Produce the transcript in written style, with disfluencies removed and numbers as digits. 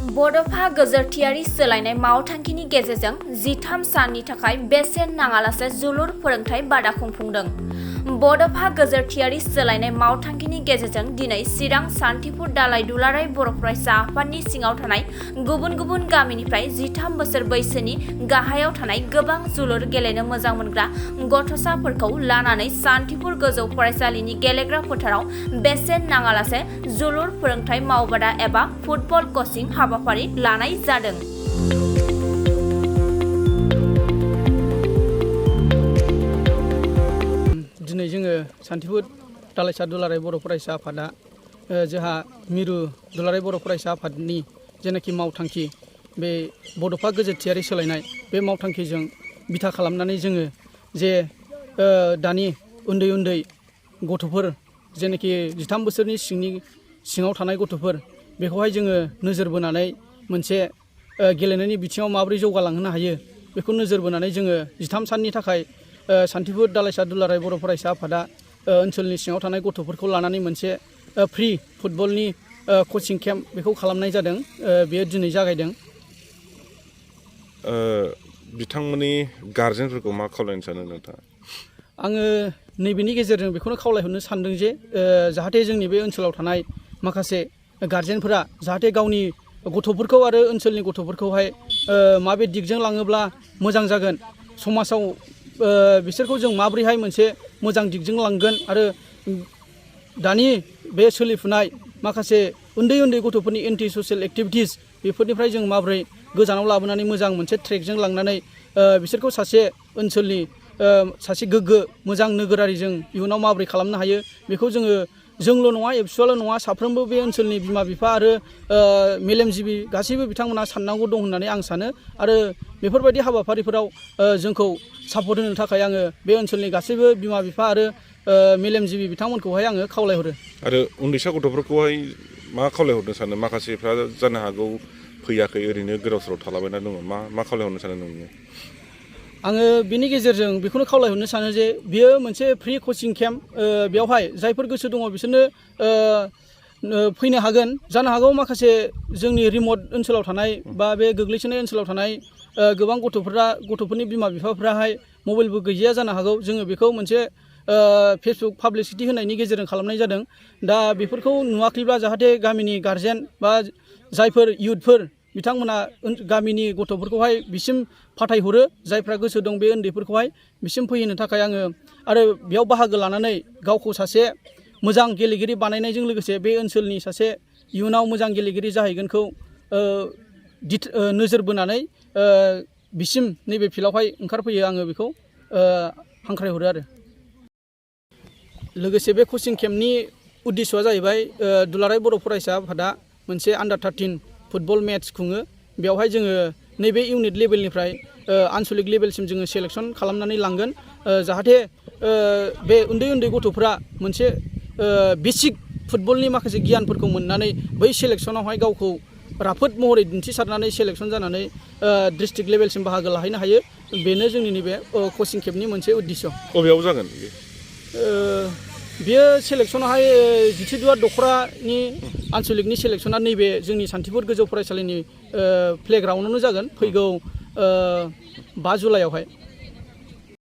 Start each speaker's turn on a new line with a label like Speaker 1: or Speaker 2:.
Speaker 1: बड'फा गोजोरथियारि सोलायनाय मावथांखिनि गेजेरजों 13 साननि थाखाय बेसेन नाङालासे जोलुर फोरोंथाय बादा खुंफुंदों। बड'फा गोजोरथियारि सोलायनाय मावथांखिनि गेजेरजों दिनै चिरां सान्थिपुर दालाइ दुलाराय बर' फरायसा आफादनि सिङाव थानाय गुबुन गुबुन गामिनिफ्राय 13 बोसोर बैसोनि गाहायाव थानाय गोबां जोलुर गेलेनो मोजां मोनग्रा गथ'साफोरखौ लानानै सान्थिपुर गोजौ फरायसालिनि गेलेग्रा फोथाराव बेसेन नाङालासे जोलुर फोरोंथाय मावबादा एबा फुटबल कचिं हाबाफारि लानाय जादों।
Speaker 2: दिनै जोङो सान्थिपुर दालाइसा दुलाराय बर' फरायसा आफादा जोंहा मिरु दुलाराय बर' फरायसा आफादनि जेनाखि मावथांखि बे बड'फा गोजोरथियारि सोलायनाय बे मावथांखिजों बिथा खालामनानै जोङो जे दानि उन्दै उन्दै गथ'फोर जेनाखि 13 बोसोरनि सिङाव थानाय गथ'फोर बेखौहाय जोङो नोजोर बोनानै मोनसे गेलेनायनि बिथिङाव माबोरै जौगालांहोनो हायो बेखौ नोजोर बोनानै जोङो 13 साननि थाखाय सान्थिपुर दालाइसा दुलाराय बर' फरायसा आफादा ओनसोलनि सिङाव थानाय गथ'फोरखौ लानानै मोनसे फ्रि फुटबलनि कचिं केम्प बेखौ खालामनाय जादों। बेयो दिनै जागायदों।
Speaker 3: बिथांमोननि गारजेनफोरखौ मा खावलायनो सानो नोंथाङा?
Speaker 2: आङो नैबेनि गेजेरजों बेखौनो खावलायहरनो सानदों जे जाहाथे जोंनि बे ओनसोलाव थानाय माखासे गारजेनफोरा जाहाथे गावनि गथ'फोरखौ आरो ओनसोलनि गथ'फोरखौहाय माबे दिगजों लाङोब्ला मोजां जागोन, समाजाव बिसोरखौ जों माबोरैहाय मोनसे मोजां दिगजों लांगोन आरो दानि बे सोलिफुनाय माखासे उन्दै उन्दै गथ'फोरनि एन्टि ससियेल एक्टिभिटिस बेफोरनिफ्राय जों माबोरै गोजानाव लाबोनानै मोजां मोनसे ट्रेकजों लांनानै बिसोरखौ सासे ओनसोलनि सासे गोग्गो मोजां नोगोरारि जों इयुनाव माबोरै खालामनो हायो बेखौ जोंल' नङा एबसुआल' नङा साफ्रोमबो बे ओनसोलनि बिमा बिफा आरो मेलेमजिबि गासैबो बिथांमोना साननांगौ दं होननानै आं सानो आरो बेफोरबायदि हाबाफारिफोराव जोंखौ सापर्ट होनो थाखाय आङो बे ओनसोलनि गासैबो बिमा बिफा आरो मेलेमजिबि बिथांमोनखौहाय आङो खावलायहरो।
Speaker 3: आरो उन्दैसा गथ'फोरखौहाय मा खावलायहरनो सानो? माखासेफ्रा जानो हागौ फैयाखै, ओरैनो गोदाव सोराव थालाबायना दङ, मा खावलायहरनो सानो नोङो?
Speaker 2: आङो बिनि गेजेरजों बेखौनो खावलायहरनो सानो जे बियो मोनसे फ्रि कचिं केम्प, बेवहाय जायफोर गोसो दङ बिसोरनो फैनो हागोन। जानो हागौ माखासे जोंनि रिमट ओनसोलाव थानाय बा बे गोग्लैसोनाय ओनसोलाव थानाय गोबां गथ'फोरनि बिमा बिफाफ्राहाय मबाइलबो गैजाया जानो हागौ। जोङो बेखौ मोनसे फेसबुक पाब्लिसिटि होनायनि गेजेरजों खालामनाय जादों। दा बेफोरखौ नुवाखैब्ला जाहाथे गामिनि गारजेन बा जायफोर इयुथफोर बिथांमोना गामिनि गथ'फोरखौहाय बिसिम फाथायहरो, जायफ्रा गोसो दं बे उन्दैफोरखौहाय बिसिम फैहोनो थाखाय आङो आरो बेयाव बाहागो लानानै गावखौ सासे मोजां गेलेगिरि बानायनायजों लोगोसे बे ओनसोलनि सासे इयुनाव मोजां गेलेगिरि जाहैगोनखौ नोजोर बोनानै बिसिम नैबे फिल्डआवहाय ओंखारफैयो आङो बेखौ हांख्रायहरो आरो लोगोसे बे कचिं केम्पनि उद्देश्यआ जाहैबाय दुलाराय बर' फरायसा आफादा मोनसे आन्डार 13 फुटबल मेट्च खुङो। बेवहाय जोङो नैबे इउनिट लेभेलनिफ्राय आनसलिक लेभेलसिम जोङो सेलेक्सन खालामनानै लांगोन, जाहाथे बे उन्दै उन्दै गथ'फ्रा मोनसे बेसिक फुटबलनि माखासे गियानफोरखौ मोननानै बै सेलेक्सनावहाय गावखौ राफोद महरै दिन्थिसारनानै सेलेक्सन जानानै डिस्ट्रिक्ट लेभेलसिम बाहागो लाहैनो हायो। बेनो जोंनि नैबे कचिं केम्पनि मोनसे उद्देश्य।
Speaker 3: बबेयाव जागोन
Speaker 2: बेयो सेलेक्सनाहाय जिथिदुवार दख'रानि आनसलिकनि सेलेक्सना नैबे जोंनि सान्थिपुर गोजौ फरायसालिनि प्लेग्राउन्डआवनो जागोन फैगौ 5 जुलाइआवहाय।